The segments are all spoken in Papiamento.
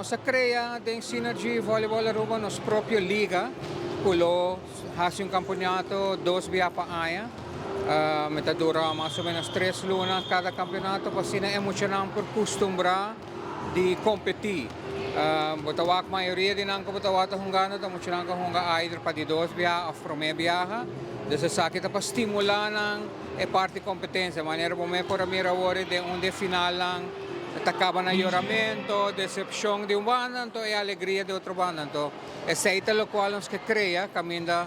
Nos a crea den Synergy Volleyball Aruba nos propio liga cu lo haci un campeonato dos bia pa aña. E ta dura mas o menos 3 luna cada campeonato pa asina e muchanan por custumbra di competi. Bo ta wak mayoria di nan cu bo ta wak ta hungando ta muchanan cu hunga either pa di dos biaha of prome biaha. Dus esaki ta pa stimula nan e parti competencia. Manera bo mes por a mira awor den un de final nan ta caba na yoramento, decepcion di un banda, anto e alegria di otro banda. Anto esey ta locual nos ke crea, caminda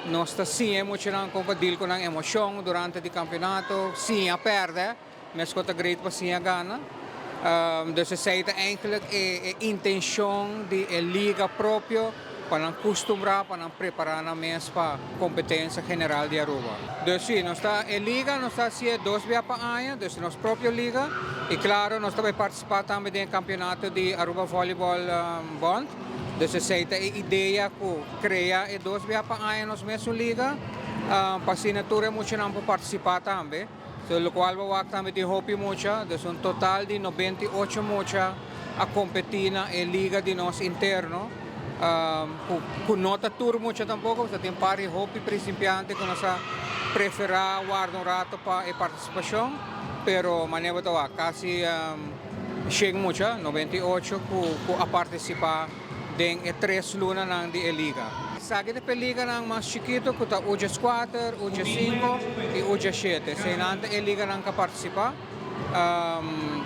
nos ta siña muchanan con pa deal cu nan emocion durante di campeonato, siña perde, mescos ta great pa siña gana. Dus esey ta eigenlijk e intencion di e liga propio pa nan custumbra, pa nan prepara nan mes pa competencia general di Aruba. Dus si, nos ta e liga, nos ta haciendo dos biaha pa aña, dus nos propio liga, y claro, nos ta bay participa tambe den campeonato di Aruba Volleyball Bond. Dus esey ta e idea cu crea e dos biaha pa aña nos mes liga, pa asina tur e muchanan por participa tambe. So, locual bo wak tambe tin hopi mucha, dus un total di 98 mucha a competi na e liga di nos interno. Cu no ta tur mucha tampoco, so tin par di hopi principiante cu nos a prefera warda un rato pa e participacion, pero manera bo ta wak, casi 100 mucha, 98 cu a participa den e 3 lunanan di e liga. Esaki ta liganan mas chikito cu ta U4, U5 y U7. Eseynan ta e liganan cu a participa.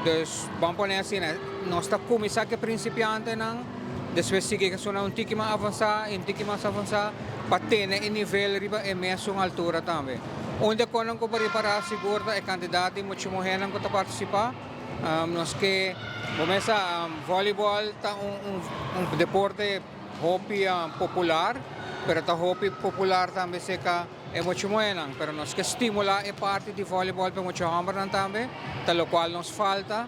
Dus, ban pone asina, nos ta cuminsa cu principiantenan, despues sigui cu un tiki mas avansa, un tiki mas avansa, pa tene e nivel riba e mesun altura tambe. Unda cu nan por ripara sigur e cantidad di mucha muhernan cu ta participa. Nos ke cuminsa volleyball ta un deporte hopi popular, pero ta hopi popular tambe cerca e mucha muhernan, pero nos ke stimula e parti di volleyball pa mucha hombernan tambe, ta locual nos falta.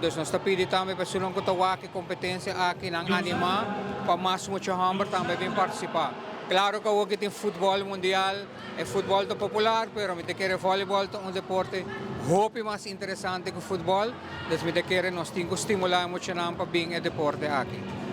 Dus nos ta pidi tambe pa esunnan cu ta wak e competencia aki nan anima pa mas mucha homber tambe bin participa. Claro cu aki tin futbol mundial, e futbol ta popular, pero mi ta kere volleyball ta un deporte hopi mas interesante cu futbol, dus mi ta kere nos tin cu stimula muchanan pa bin e deporte aki.